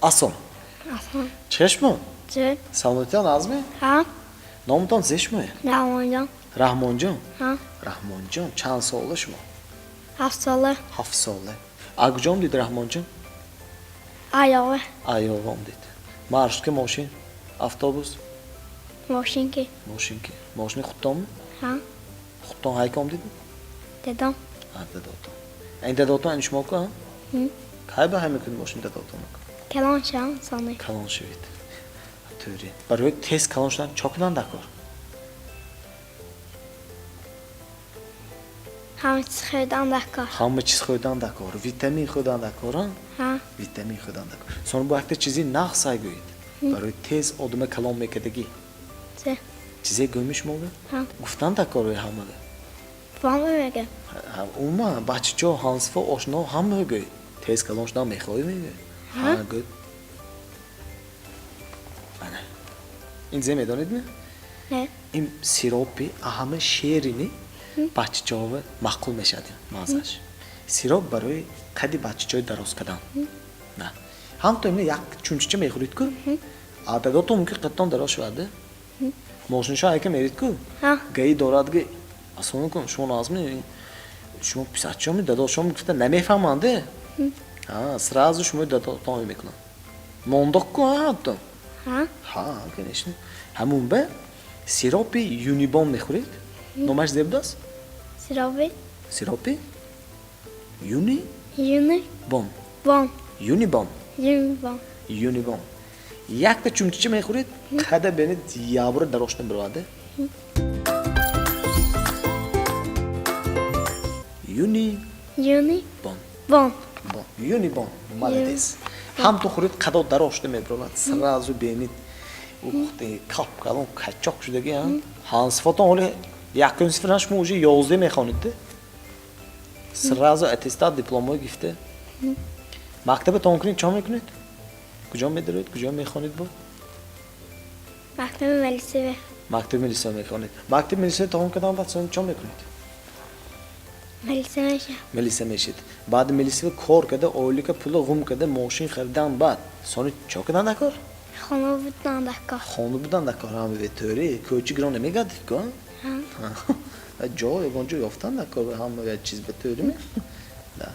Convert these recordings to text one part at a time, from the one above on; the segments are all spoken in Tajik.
Асон. Асон. Чӣ шумо? Чӣ? Саломатиён азми? Ҳа. Номатон зе шумое? Раҳмонҷон. Раҳмонҷон? Ҳа. Раҳмонҷон, чанд сола шумо? 7 сола. 7 сола. А куҷо омдид, Раҳмонҷон? Аёва. Аёва омдид. Маршрутка, мошин, автобус? Мошинки. Мошинки. Мошини худтонми? Ҳа. Худтон ҳайка омдид? Дедом. А, дадотон. Ин дадотон ин шумо ку? Кай ба ҳай мекунед мошини дадотонро? Калон шавам сони. Калон шавед. Тӯри. Барои тез калон шудан чо кунанд дар кор? Ҳама чиз хӯрдан дар кор. Ҳама чиз хӯрдан дар кор. Витамин хӯрдан дар кор, а? Ҳа. Витамин хӯрдан дар кор. Сони бо якта чизи нағз сай гӯед. Барои тез одама калон мекардагӣ. Чӣ? Чизе гӯйми шумо? Ҳа. Гуфтан дар кор ҳамада. Вам мегӯям. Умуман бачачо, ҳамсифо, ошно ҳама гӯед. Тез калон шудан мехоҳӣ мегӯед. Ҳа, гӯед. Ана. Ин чизе медонед ми? Не. Ин сиропи ҳама шерини бачачова маъқул мешавад маззаш. Сироп барои қади бачачои дароз кардан. На. Ҳамто ин як чунчича мехӯред ку? А дадотон мумкин қадтон дароз шавад. Мошиншо айка мерид ку? Ҳа. ГАИ дорад ги. Ассалому алайкум, шумо назми? Шумо писарчоми дадошом гуфта намефаҳманд. А, сразу шумо дадотон мекунанд. Мондоқ ку ҳатто. Ҳа. Ҳа, конечно. Ҳамун ба сиропи Юнибон мехӯред? Номаш зе будааст? Сироби. Сиропи Юни Юни. бон. Бон. Юнибон. Юнибон. Юнибон. Якта чумчича мехӯред, қада бенед ябура дарошта бировад. Юни Юни. бон. Бон. Бон. Юнибон. Молодец. Ҳам ту хӯред қадо дарошта мебировад. Сразу бенед. Ух ты, кап калон качок шудаги, а? Ҳамсифотон ҳоли якум сифран шумо уже 11 мехонед. Сразу аттестат, дипломҳо гифта. Мактаба тамом кунед, чо мекунед? Куҷо медароед, куҷо мехонед бо? Мактаби милисия. Мактаби милисия мехонед. Мактаби милисия тамом кардан баъд чо мекунед? Милисия мешавам. Милисия мешед. Баъди милисия кор карда, ойлика пула ғум карда, мошин харидан баъд сони чо кардан дар кор? Хона будан дар кор. Хона будан дар кор. Ҳама бетӯри кӯчи гирон намегардид ку? Ҳа. Ҷо ягон ҷо ёфтан дар кор ҳама як чиз бетӯри ме? Да.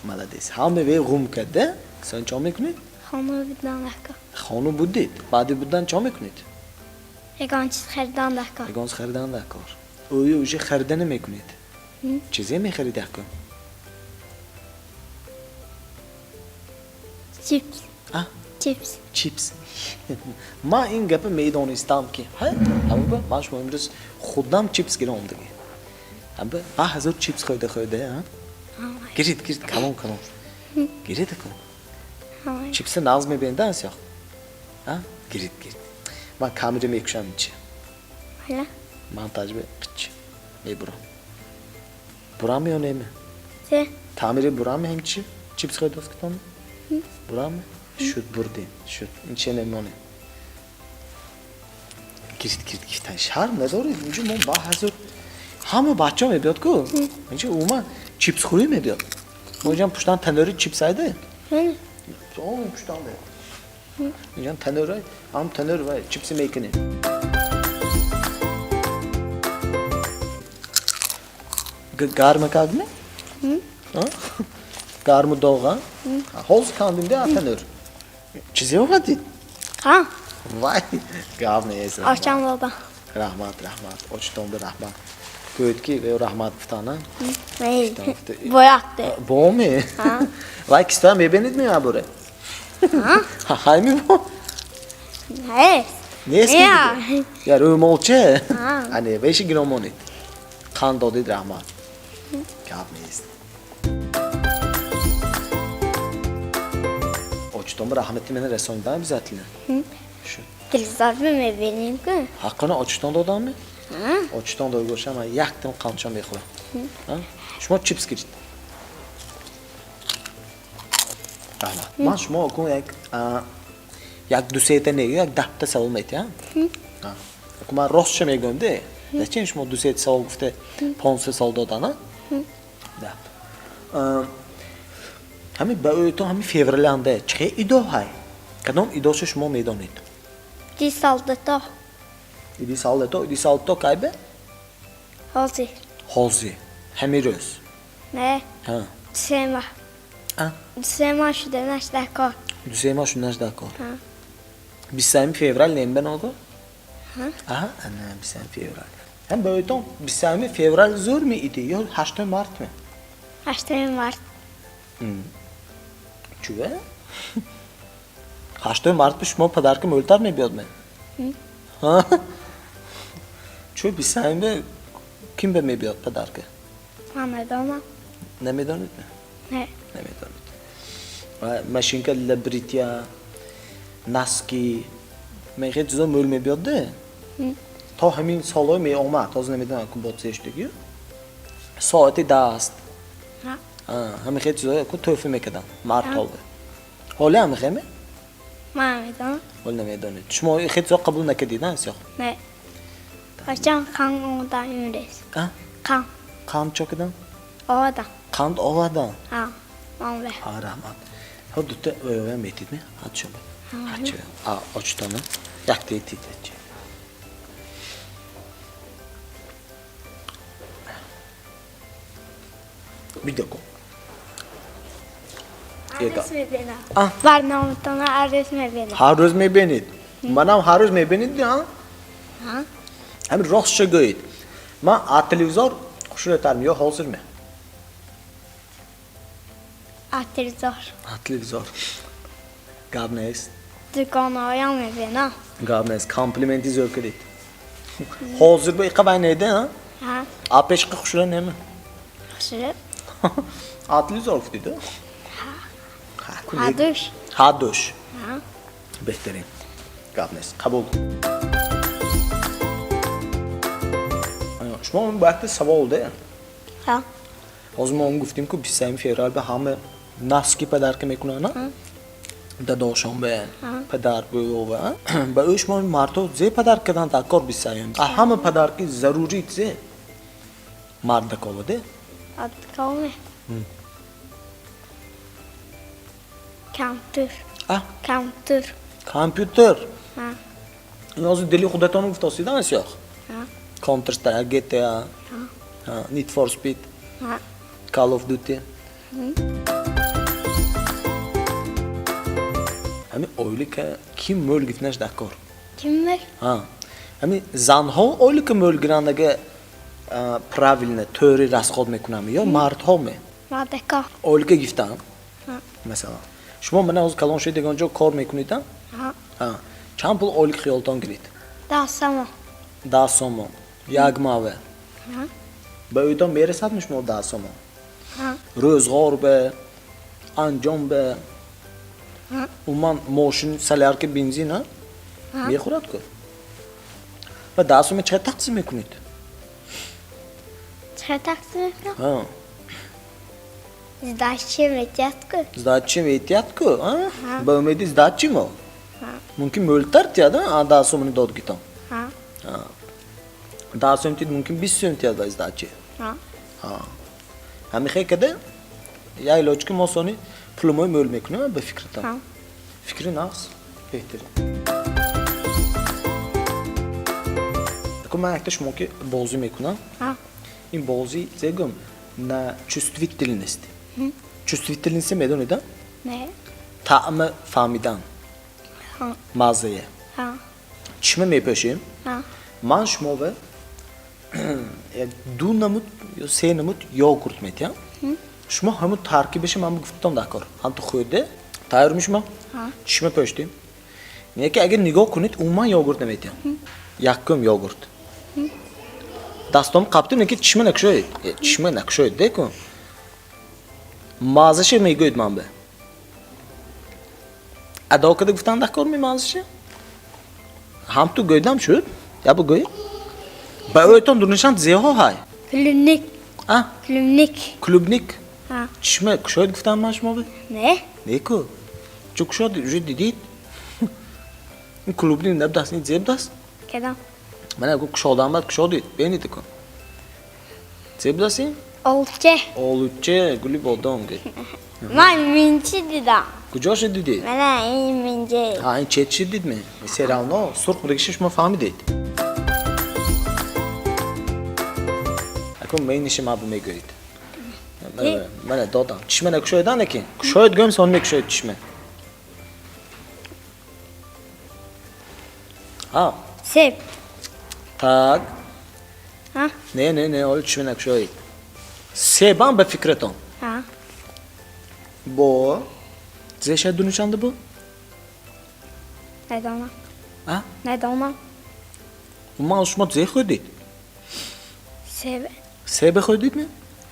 Молодец. Ҳама ве ғум карда, сони чо мекунед? Хона будан дар кор. Хона будед. Баъди будан чо мекунед? Ягон чиз харидан дар кор. Ягон чиз харидан дар кор. Ӯ уже харида намекунед. Чизе мехарид якун? Чипс. А? Чипс. Чипс. Ман ин гапа медонистам ки ҳамба ман шумо имрӯз худам чипс гирам омдагӣ. Ҳамба 10,000 чипс хӯрда хӯрда, а? Гирид, гирид, калон калон. Гирид ку. Чипса нағз мебинед, а сиёх? А? Гирид, гирид. Ман камера мекушам инчи. Ҳала. Ман таҷриба қич мебурам. Бурам ё неме? Се. Таъмири бурам ҳамчи? Чипс хӯрдост китон? Бурам? Шуд, бурдем. Шуд. Инче немонем. Гирид, гирид, гирид. Шарм надоред? Инҷо мо 10,000 ҳама бачаҳо мебиёд ку. Инҷо умуман чипсхӯрӣ мебиёд. Мо инҷа пуштан танӯри чипс айде. О, пуштан де. Инҷа танӯр, ҳам танӯр ва чипси мекунем. Гарма кардми? Гарму доғ, а? Ҳозир кандим де танӯр. Чизе овардид? Ҳа. Вай, гап нест. Очам додам. Раҳмат, раҳмат. Очтонда раҳмат. Гӯед ки раҳмат гуфтан, а? Бояд. Боме? Вай кистоя мебинед ми абуре? Ҳай ми бо? Нест. Нест ми? Я рӯмолче? Ане, веши гиромонед. Қанд додид, раҳмат. Гап нест. Очтонба раҳмати мена расонидан обязательно. Шуд. Телевизор мебинем ку. Ҳаққона очтон додам ми? Очтон дода бошам, ман яктам қандча мехӯрам. Шумо чипс гирид. Раҳмат. Ман шумо кун як як ду сета не, як 10та савол метиҳам. Ман ростша мегӯям де. Зачем шумо ду сета савол гуфта 500 савол додан, а? Да. Ҳамин ба ӯто ҳамин февралянда чӣ идо ҳай? Кадом идоша шумо медонед? Иди солдато. Иди солдато, иди солдато кай бе? Ҳозир. Ҳозир. Ҳамин рӯз. Не. Ҳа. 2-3 моҳ. А? 2-3 моҳ шуданаш дар кор. 2-3 моҳ шуданаш дар кор. Ҳа. 27 феврал нембе ного? Ҳа. Аҳа, ана 27 феврал. Ҳам ба ӯтон 27 феврал зӯр меиди ё 8 март ме? 8 март. Чӯ? 8 март бе шумо подарка мӯлтар мебиёд ме? Ҳа? Чӯ 27 бе ким бе мебиёд подарка? Ман медонам. Намедонед ме? Не. Намедонед. Машинка для бритья, носки, мехе чизо мӯл мебиёд де? То ҳамин солҳо меомад, ҳозир намедонам ку бо чизе шудагӣ. Соати даст. Ҳа. Ҳамин хел чизо ку тӯҳфа мекарданд мардҳо. Ҳоле ҳам хеме? Ман намедонам. Ҳол намедонед. Шумо хел чизо қабул накардид, а, сиёх? Не. Қачон қанд омадан имрӯз? А? Қанд. Қанд чо кардам? Овардам. Қанд овардан? Ҳа. Ман бе. Ҳа, раҳмат. Ҳо дута оёям метид ме? Ҳад шо. Ҳад шо. А, очтона. Якта етид. Бидако. Ҳар рӯз мебинам. А? Барноматонро ҳар рӯз мебинам. Ҳар рӯз мебинед. Манам ҳар рӯз мебинед, а? Ҳа. Ҳамин ростша гӯед. Ман аз телевизор хушрӯйтарм ё ҳозир ме? Аз телевизор. Аз телевизор. Гап нест. Дуконҳоям мебинам. Гап нест. Комплименти зӯр кардед. Ҳозир ба иқа вайнеде, а? Ҳа. А пешқа хушрӯй неме? Хушрӯй. Аз телевизор гуфтед, а? Ҳа. Ҳардуш. Ҳардуш. Ҳа. Беҳтарин. Гап нест. Қабул. Шумо ба якта савол де. Ҳа. Ҳозир мо он гуфтем ку 27 феврал ба ҳама носки подарка мекунанд, а? Дадошон бе, падар бӯва. Ба ӯ шумо мардҳо зе подарка карданд дар кор 27? А ҳама подарки зарурӣ зе? Мардакова де? Мардакова. Компютер. А? Компютер. Компютер. Ҳа. Ин ҳозир дили худатон гуфтосида сиёх? Ҳа. Counter Strike, GTA, Need for Speed, Ҳа. Call of Duty. Ҳамин ойлика ким мӯл гирифтанаш дар кор? Ким мӯл? Ҳа. Ҳамин занҳо ойлика мӯл гирандага правильно тӯри расход мекунанд ё мардҳо ме? Мардако. Ойлика гирифтан? Ҳа. Масалан. Шумо мана ҳозир калон шудед, ягон ҷо кор мекунед, а? Ҳа. Ҳа. Чанд пул ойлик хиёлтон гирид? 10 сомон. 10 сомон. Як маве. Ҳа. Ба ӯтон мерасадми шумо 10 сомон? Ҳа. Рӯзғор бе, анҷом бе, Ҳа. умуман мошин, солярка, бензин, а? Ҳа. Мехӯрад ку. Ва 10 сомон чӣ қадр тақсим мекунед? Чӣ тақсим мекунам? Ҳа. Сдача метиҳад ку. Сдача метиҳад ку, а? Ҳа. Ба умеди сдачи мо? Ҳа. Мумкин мӯлтар тиҳад, а 10 сомони дод гитон. Ҳа. 10 сом тиҳад, мумкин 20 сом тиҳад ба сдачи. Ҳа. Ҳа. Ҳамин хел када як илоҷ ки мо сони пулумои мӯл мекунем ба фикртон. Ҳа. Фикри нағз беҳтарин. Ку ман якта шумо ки бозӣ мекунам. Ҳа. Ин бозӣ зегум на чувствительность. Чувствительность медонед, а? Не. Таъма фаҳмидан. Ҳа. Маззае. Ҳа. Чишма мепӯшем. Ҳа. Ман шумо ба як ду намуд ё се намуд йогурт метиҳам. Шумо ҳамун таркибаша ман гуфтам дар кор. Ҳамту хӯрде, тайёрми шумо? Ҳа. Чишма пӯштем. Не ки агар нигоҳ кунед, умуман йогурт наметиҳам. Якум йогурт. Дастом қаптим, не ки чишма накушоед. Чишма накушоед, деку. Маззаша мегӯед ман ба. Адо карда гуфтан дар кор ми маззаша? Ҳамту гӯйдам шуд? Ябо гӯй. Ба ӯйтон дурнишанд зеҳо ҳай. Клубник. А? Клубник. Клубник. Ҳа. Чишма кушоед гуфтам ман шумо ба? Не. Неку. Чу кушод, уже дидид. Ин клубник набдаст, ин зебдаст? Кадом? Мана гу кушодан баъд кушодид. Бинед ку. Зебдаст ин? Олуча. Олуча, гули бодом гӯ. Ман минчи дидам. Куҷоша дидед? Мана ин минҷа. Ҳа, ин четши дидме? Все равно сурх будагиша шумо фаҳмидед. Акун мейниша ма мегӯед. Мана додам. Чишма накушоедан лекин? Кушоед гӯем, сон мекушоед чишма. Ҳа. Себ. Так. Ҳа? Не, не, не, ҳоло чишма накушоед. Себам ба фикратон? Ҳа. Бо зеша дуничанда бу? Надонам. А? Надонам. Уман шумо зе хӯрдед? Себ. Себе хӯрдед ме?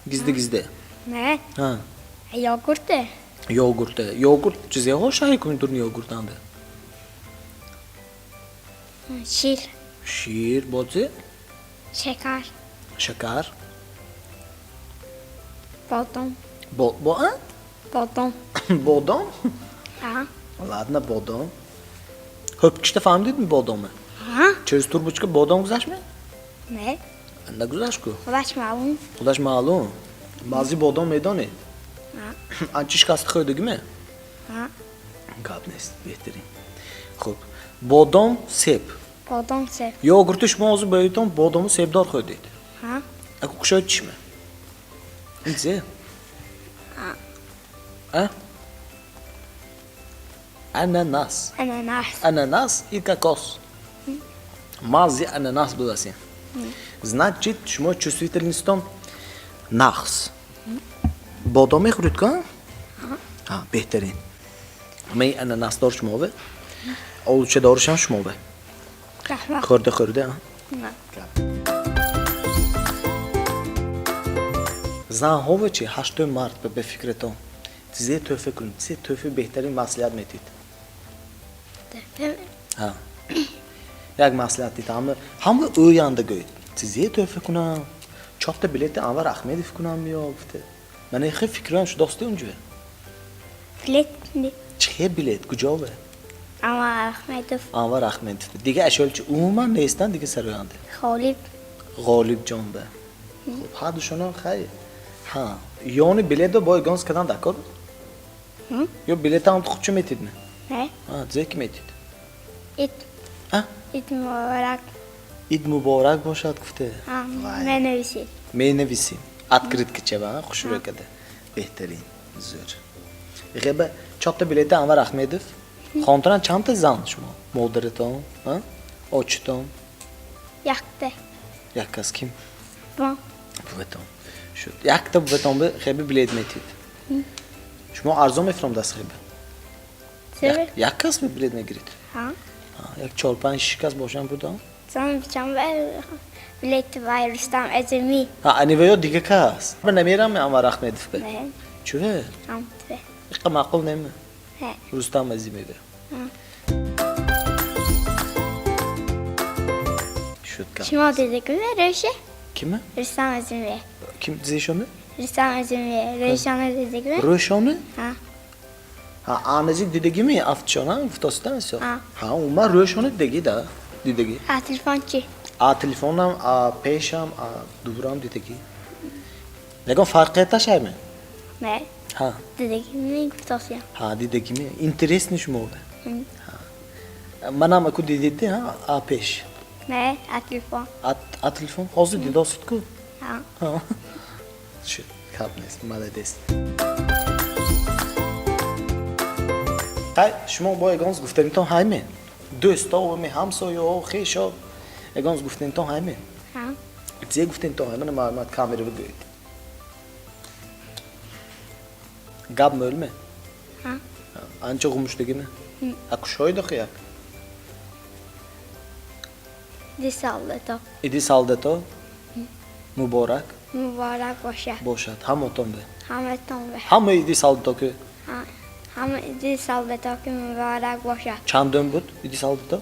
Гизде гизде. Не. Ҳа. Йогурте. Йогурте. Йогурт чизеҳо шаҳи кунед дурни йогуртанда? Шир. Шир бо зе? Шакар. Шакар. Бодом. Бо бо а? Бодом. Бодом? Ҳа. Ладно, бодом. Ҳӯпкишта фаҳмидедми бодомро? Ҳа. Через трубочка бодом гузаштми? Не. Нагузашт ку? Худаш маълум. Худаш маълум. Баъзи бодом медонед? Ҳа. Анчи шикаста хӯрдагиме? Ҳа. Гап нест, беҳтарин. Хуб, бодом, себ. Бодом, себ. Йогурти шумо ҳозир ба ёдтон бодому себдор хӯрдед. Ҳа. Аку кушоед чишма. Ин зе? А. А? Ананас. Ананас. Ананас и кокос. Мази ананас будаси. Значит, шумо чувствительность тон нағз. Бодом мехӯред ка? Ҳа, беҳтарин. Ҳамаи ананасдор шумове? Олучадоришам шумове. Раҳмат. Хӯрда хӯрда, а? На. Занҳове чи 8 март ба фикратон чизе тӯҳфа кунед, чизе тӯҳфаи беҳтарин маслиҳат метиҳед? Ҳа. Як маслиҳат дид, ҳама ҳама ӯянда гӯед. Чизе тӯҳфа кунам, чорта билети Анвар Ахмедов кунам ё гуфта. Мана хел фикрам шудости унҷо. Билет. Чӣ билет? Куҷове? Анвар Ахмедов. Анвар Ахмедов. Дига ашёлчи умуман нестанд дига сароянда. Ғолиб. Ғолибҷон ба. Хуб, ҳар душонам хайр. Ҳа, ёни билетро бо ягон кадан дакор? Ё билетам худчо метидме? Не. Ҳа, зе ки метид? Ид. А? Ид муборак. Ид муборак бошад гуфта. Ҳа, менависед. Менависем. Открытка чава, хушрӯ када. Беҳтарин. Зӯр. Ғеба чорта билети Анвар Ахмедов. Хонтонан чандта зан шумо? Модаратон, ҳа? Очитон? Якта. Як кас ким? Бо. Буватон. Шуд. Якта буватон бе хеби билет метид. Шумо арзон мефуром даст хеби? Себ. Як кас билет мегиред? Ҳа. Як чор панҷ шиш кас бошанд будам? Зан бичам билет вай Рустам Азимӣ. Ҳа, аниваё дига кас. Ба намерам Анвар Ахмедов бе. Не. Чуве? Ҳамтве. Иқа маъқул нема? Ҳа. Рустам Азимӣ бе. Ҳа. Шуд гап. Шумо дидагиме рӯше? Киме? Рустам Азимӣ. Ким зешоне? Рустам Азимӣ. Рӯшона дидагиме? Рӯшоне? Ҳа. Ҳа, аназик дидагиме афтшона гуфтостам эсо. Ҳа. Ҳа, уман рӯшона дидаги да, дидаги. А телефон чӣ? А телефонам, а пешам, а дурам дидаги. Ягон фарқияташ ҳайме? Не. Ҳа. Дидагиме гуфтосиям. Ҳа, дидагиме. Интересный шумо. Ҳа. Манам аку дидиди, ҳа, а пеш. Не, а телефон. А телефон ҳозир дидосид ку? Ҳа. Ҳа. Шуд, гап нест, молодец. Хай, шумо бо ягон гуфтанитон ҳайме? Дӯсто, ме ҳамсоё, хешо, ягон гуфтанитон ҳайме? Ҳа. Зе гуфтанитон ҳайме, мана маълумот камера бигӯед. Гап мӯлме? Ҳа. Анча ғумшудагиме? А кушоид охи як? Иди солдато. Иди солдато? Муборак? Муборак бошад. Бошад. Ҳамотон бе. Ҳаматон бе. Ҳама иди солдато ки? Ҳа. Ҳама иди солдато ки муборак бошад. Чандум буд иди солдато?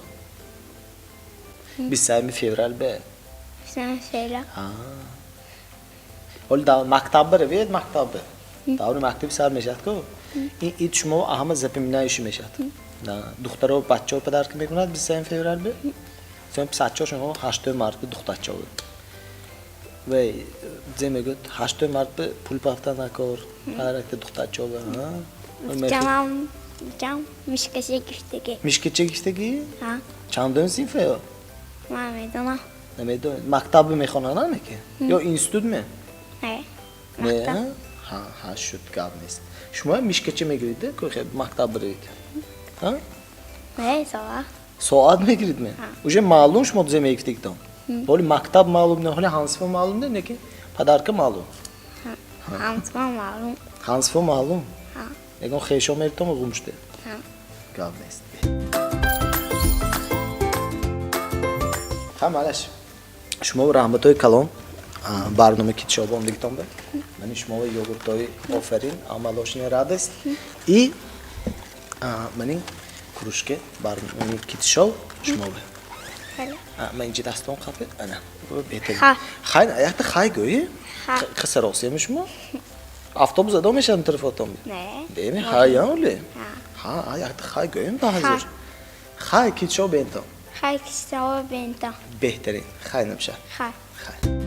23 феврал бе. 23 феврал. Ҳа. Ҳоли мактаб равед, мактаб. Даври мактаби сар мешавад ку? Ин ид шумо ҳама запоминающий мешавад. На, духтаро бачаҳо подарка мекунад 23 феврал бе. Сен писарчаҳо шумо 8 март духтарчаҳо. Вай зе мегӯяд, ҳаштои март ба пул пафта накор, ҳар якта духтарчова. Ҷамам ҷам мишкача гифтагӣ. Мишкача гифтагӣ? Ҳа. Чандум синфа ё? Ман медонам. Намедонед. Мактаб мехонад ке ё институт ме? Не. Не, ҳа, ҳа, шуд, гап нест. Шумо мишкача мегиред, ко мактаб биред? Ҳа? Не, соат. Соат мегиред ме? Уже маълум шумо зе мегифтегитон. Ҳоли мактаб маълум не, ҳоли ҳамсифа маълум не, лекин подарка маълум. Ҳамсифа маълум. Ҳамсифа маълум? Ҳа. Ягон хешо меритон гум шуде? Ҳа. Гап нест. Ҳа, малаш. Шумо раҳматҳои калон барнома китшоба омдагитон ба. Мани шумо йогуртҳои офарин, амалошини радость. И мани кружка барномаи китшов шумо ба. Ман инҷи дастон қапед. Ана. Беҳтарин. Хай, якта хай гӯӣ? Хисаросиями шумо? Автобус адо мешавад тарафотон? Не. Деме хай яоле? Ҳа, якта хай гӯем ба ҳазир. Хай китшов бентон. Хай китшов бентон. Беҳтарин. Хай намша. Хай. Хай.